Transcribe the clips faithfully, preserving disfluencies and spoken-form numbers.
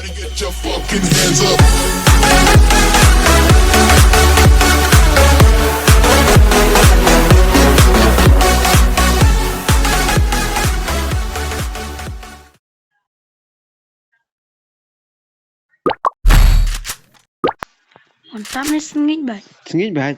Get your fucking hands up. Wan tam ni sngit bai. Sngit bai.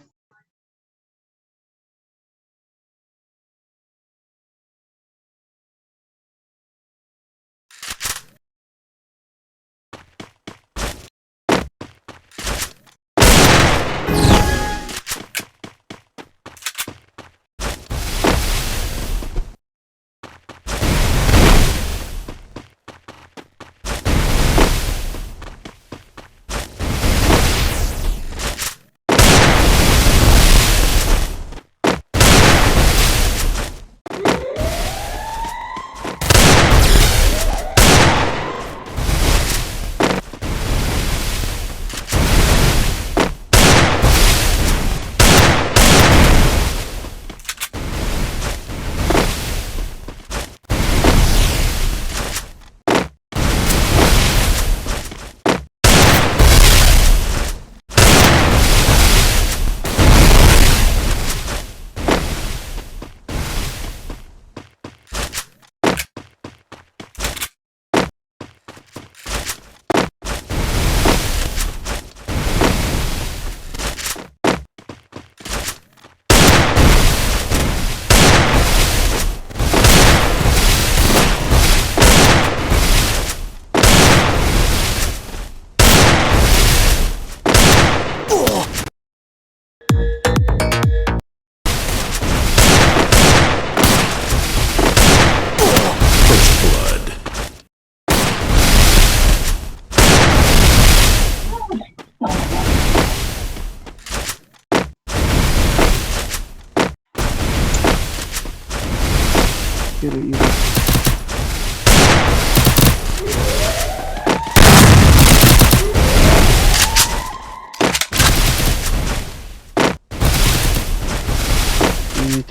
First blood.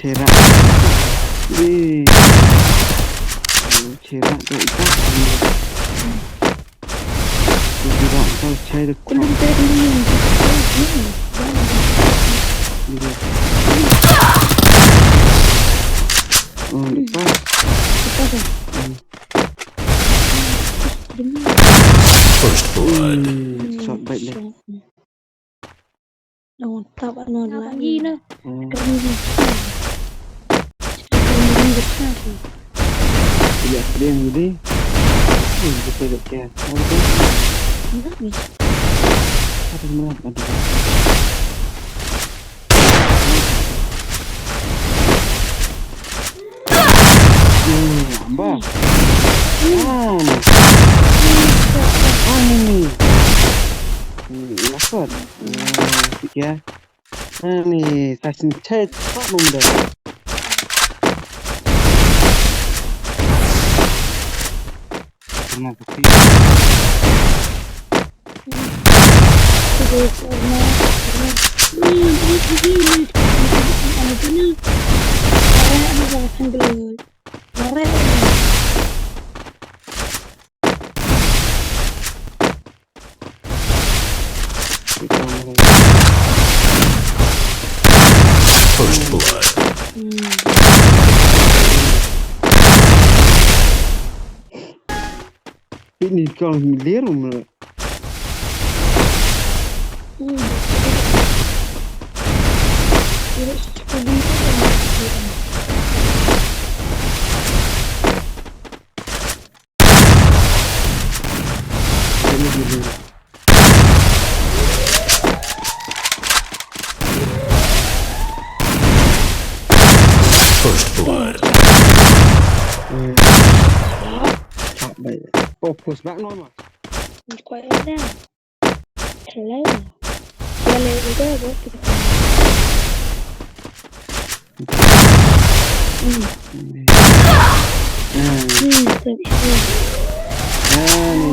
Cherak. Cherak tu ikat. Cherak tu chai tu. Oh, lepas. First blood. Shot baik deh. Nang tap ano lagi na. Hmm. Kami ni. Dia dia ni. Hmm, kita dekat. Enggak ni. Apa semua ada? Hmm, ambah. Hmm. Ah, ni. Ah, ni ni. Hmm, lakon. Hmm, tiga. Ani, sa shin chet, pa mum da. Kena kopi. First blood. Ini kau hilir umur. First blood. Hmm. Tak baik. Oh, push back normal. Quiet down. Hello. Hello, hello, hello. Hmm. Hmm. Hmm, good shot. Hmm.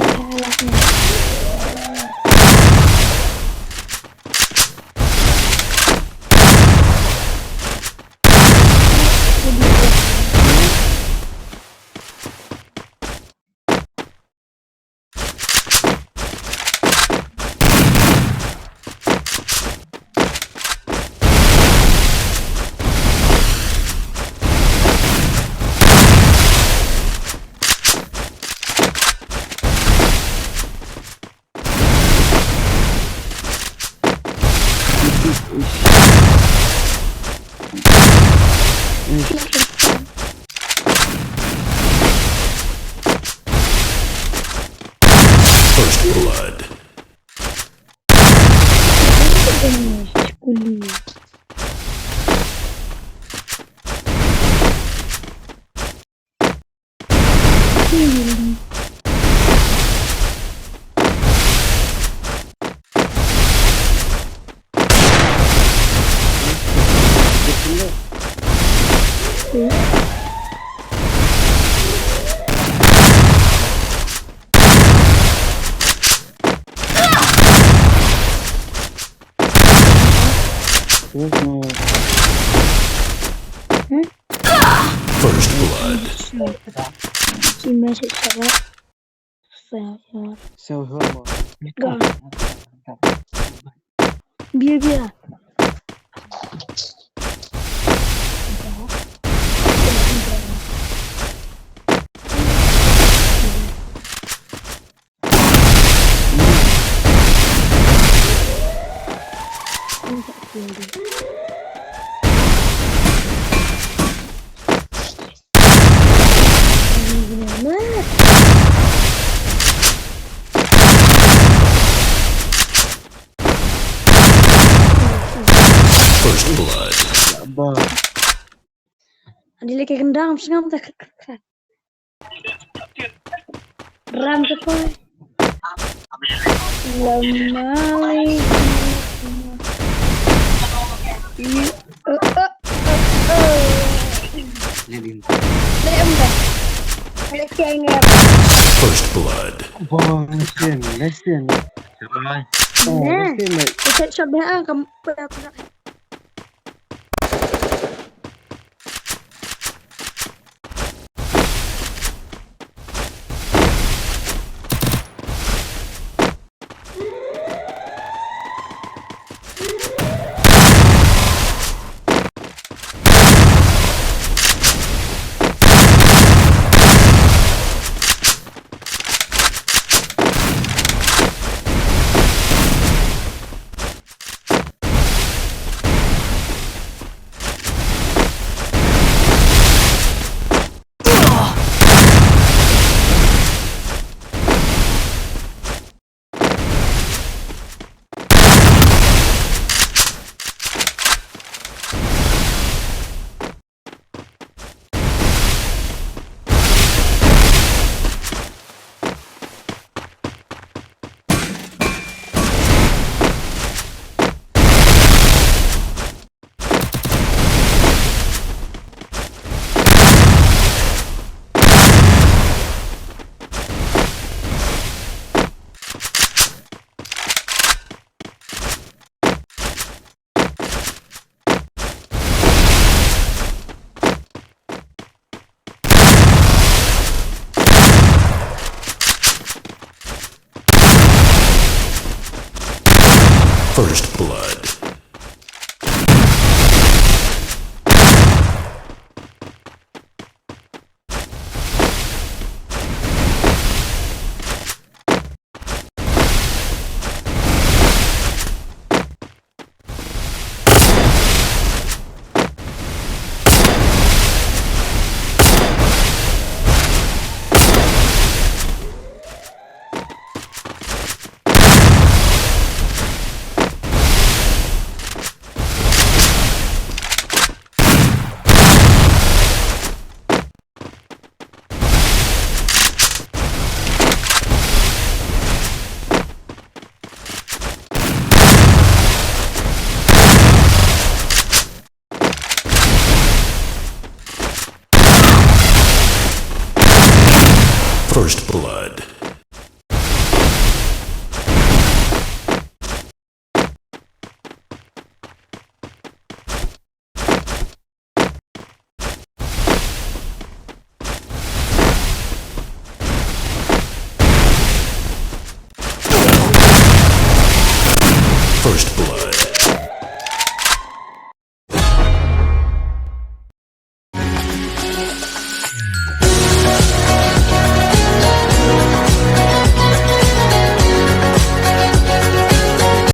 First blood. First blood. She made it so that. So, uh, So, hold on. Go. Biar, biar. First blood. Adi lagi kendang, sengam tak. Ram tu koi. Lamali. Ni, eh, eh, eh, eh. Lebih. Lebih. Lebih ni. First blood. Bang, listen, listen. Oh, nah, listen, mate. Kita coba, ah, kamu. First blood. First blood. First blood.